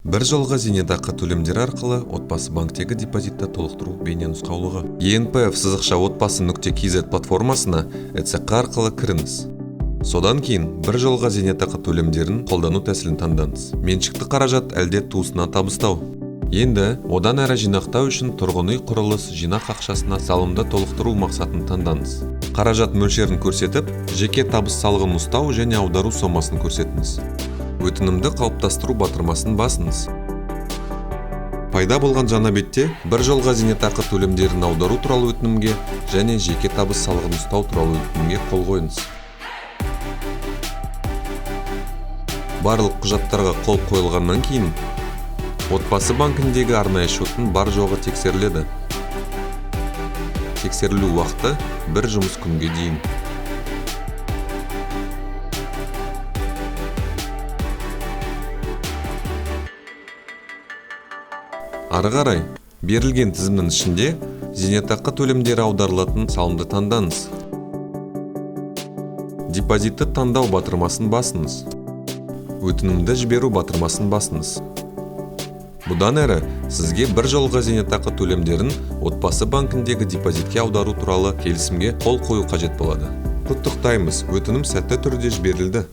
Бір жолғы зейнетақы төлемдері арқылы Отбасы банктегі депозитті толықтыру бейне нұсқаулығы. енпф-отбасы.kz платформасына ЭЦҚ арқылы кіріңіз. Содан кейін бір жолғы зейнетақы төлемдерін қолдану тәсілін таңдаңыз: меншікті қаражат әлде туысына табыстау. Енді одан әрі жинақтау үшін тұрғын үй құрылыс жинақ ақшасына салымды толықтыру мақсатын таңдаңыз. Қаражат мөлшерін көрсетіп, жеке табыс салығын ұстау және аудару сомасын көрсетіңіз. Өтінімді қалыптастыру батырмасын басыңыз. Пайда болған жаңа бетте бір жолға зейнетақы төлемдерін аудару туралы өтінімге және жеке табыс салығын ұстау туралы өтінімге қол қойыңыз. Барлық құжаттарға қол қойылғаннан кейін Отбасы банкіндегі арнайы шоттың бар-жоғы тексеріледі. Тексерілу уақыты бір жұмыс күнге дейін. Ары қарай берілген тізімнің ішінде зейнетақы төлемдері аударылатын салымды таңдаңыз. Депозитті таңдау батырмасын басыңыз. Өтінімді жіберу батырмасын басыңыз. Бұдан әрі сізге бір жолғы зейнетақы төлемдерін Отбасы банкіндегі депозитке аудару туралы келісімге қол қою қажет болады. Құттықтаймыз, өтінім сәтті түрде жіберілді.